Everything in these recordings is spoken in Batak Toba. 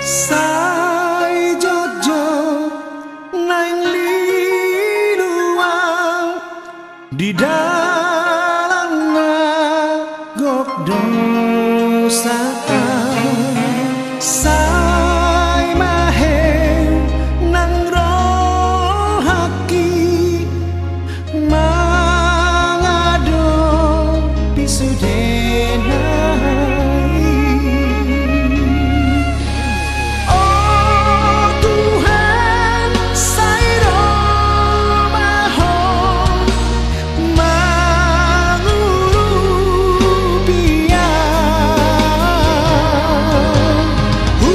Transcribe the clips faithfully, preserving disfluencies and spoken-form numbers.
Sai jotjot naeng lilu au di dalan na gok dosa au. Sai mahe nang rohangki mangadopi sude nai. O Tuhan, sai ro ma Ho mangurupi au.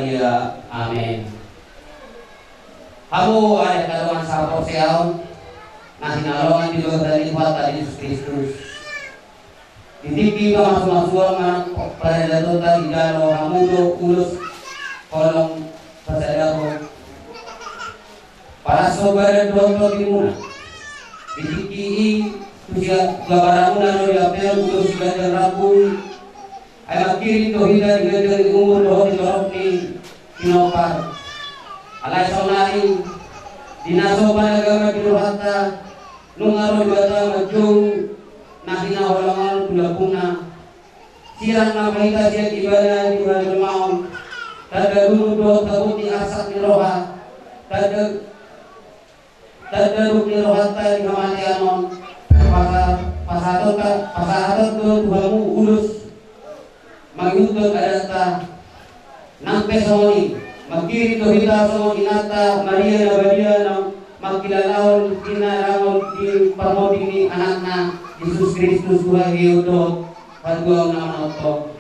Ia, amen. Hamu ale angka dongan sahaporseaon na hinaholongan di bagasan ni Tuhanta Jesus Kristus. Di tingki pamasumasuon manang paradatonta dijalo hamu do ulos holong pasadahon. Palas somba dohot tondimuna. Di tingki i tu sian gabaramuna do diampehon ulos di ganjang rambu i. Ai mangkirim do hita di ganjang ni umur dohot di torop ni pinompar. Alai saonari di na so managama di rohanta, nunga ro Debata manjou na hinaholongan tu lambungna. Sirang nama hita sian Ibana di hajolmaon, tanda ruru dohot habot ni arsak ni roha, tanda, tanda ruk ni rohanta di hamatean on. Pasa-, pasahatonta, pasahaton do tu hamu ulos mangihuthon adatta. Nang pe songon i, mangkirim do hita songon inanta Maria na badia na mangkilalahon hinarangon di parmonding ni Anakna Jesus Kristus tu haheheon dohot hatuaon na manongtong.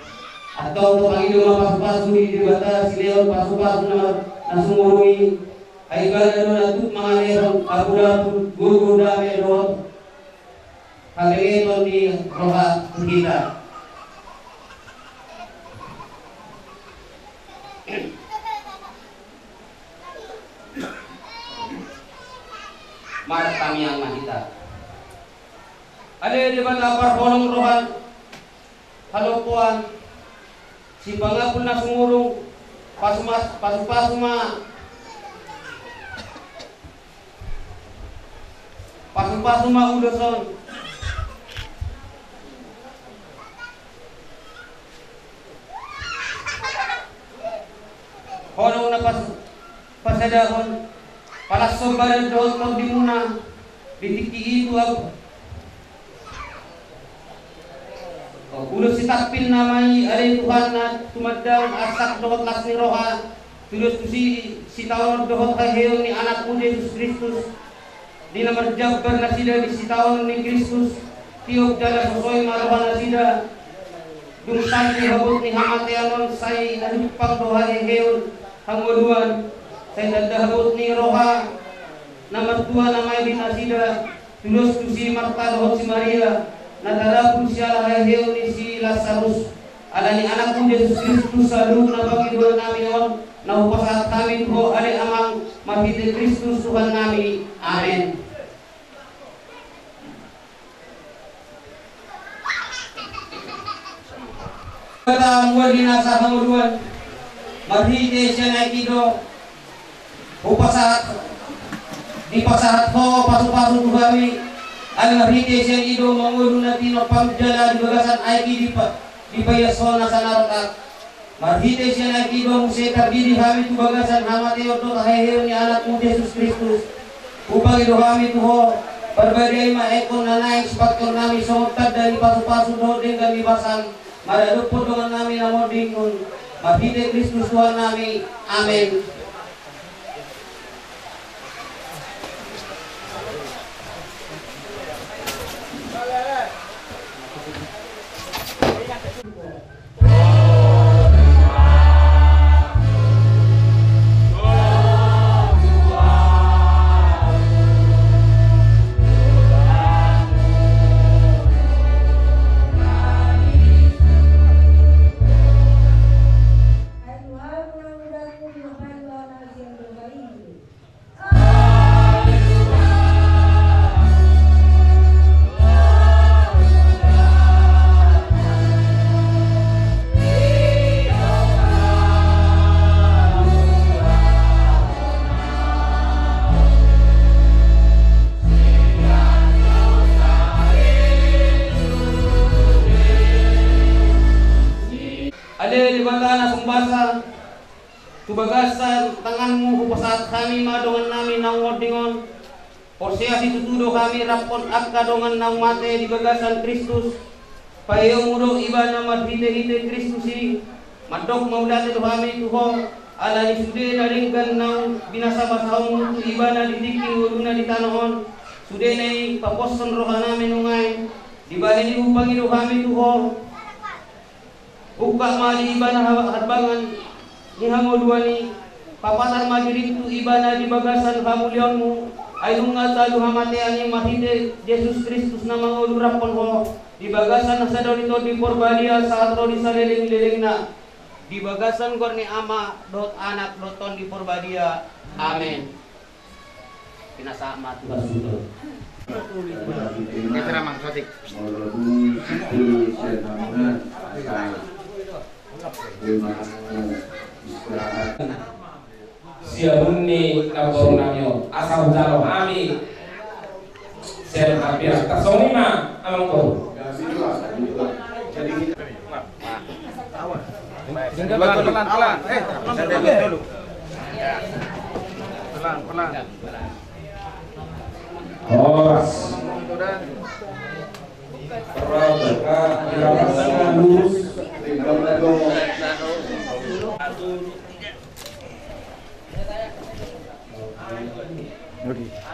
Antong tapangido ma pasupasu ni Debata silehon pasupasu na, na sumurung i, ai Ibana do na tuk mangalehon hamu tu gogo, dame dohot habegeton ni roha tu hita. Martangiang ma hita. Ale Debata parholong roha, halompoan, sipangampun na sumurung, pasumas-, pasupasu ma, pasupasu ma ulos on. Holong na pas-, pasadahon, palas somba dohot tondimuna di tingki i tu ab-, ulos sitampil nama i ale Tuhan na tumandang arsak dohot las ni roha, tudos tusi sitaonon dohot haheheon ni Anakmu Jesus Kristus. Di na marjambar nasida di sitaonon ni Kristus, tiop jala sosoi ma roha nasida. Dung salpu habot ni hamatean on sai na jumpang do haheheon, hangoluan, sai tanda habot ni roha na martua nama i di nasida. Tudos tusi Marta dohot si Maria na tadapul siala haheheon ni si Lasarus. Ala ni Anakmu Jesus Kristus saluhut na pangidoan nami on, na hupasahat hami tu Ho ale Amang, marhite Kristus Tuhan nami. Amen. Kata mual di nasa hangoluan, marhite sian aek i do hupasahat, dipasahat Ho pasupasu tu hami, ala marhite sian i do mangolu na tinompam jala di bagasan aek i dipa-, dipaias Ho nasa na rongkap. Marhite sian aek i do muse tardidi hami tu bagasan hamateon dohot haheheon ni Anakmu Jesus Kristus. Hupangido hami tu Ho, parbadiai ma aek on na naeng sipangkeon nami songon tanda ni pasupasu dohot denggan ni basam, maradophon dongan nami na monding on, marhite Kristus Tuhan nami. Amen. Ale Debata na sumbasa, tu bagasan tanganmu hupasahat hami ma dongan nami naung monding on. Porsea situtu do hami rap dohot angka dongan naung mate di bagasan Kristus. Paeonmu do ibana marhitehite Kristus i. Mandok mauliate do hami tu Ho, ala ni sude na denggan naung binasabasahonmu tu ibana di tingki ngoluna di tano on. Sudena i paposhon roha nami nuaeng. Dibahen i hupangido hami tu Ho, ungkap ma di ibana ha-, harbangan ni hangoluan i, papatar ma diringku Ibana di bagasan hamuliaonmu, ai nunga talu hamatean i marhite Jesus Kristus na mangolu rap dohot Ho di bagasan hasadaon ni Tondi Porbadia sahat ro di salelenglelengna. Di bagasan goar ni Ama dohot Anak dohot Tondi Porbadia. Amen. Pinasahat ma Tuhan Surgo. Ini ceramah sotik. Siamun ni namboru nami on asa hujalo hami. Sian hapira tasongi ma amang boru. Pelan, pelan, pelan. Eh, pelan, pelan. Horas. Perabaka, perabaka, lurus. Oke.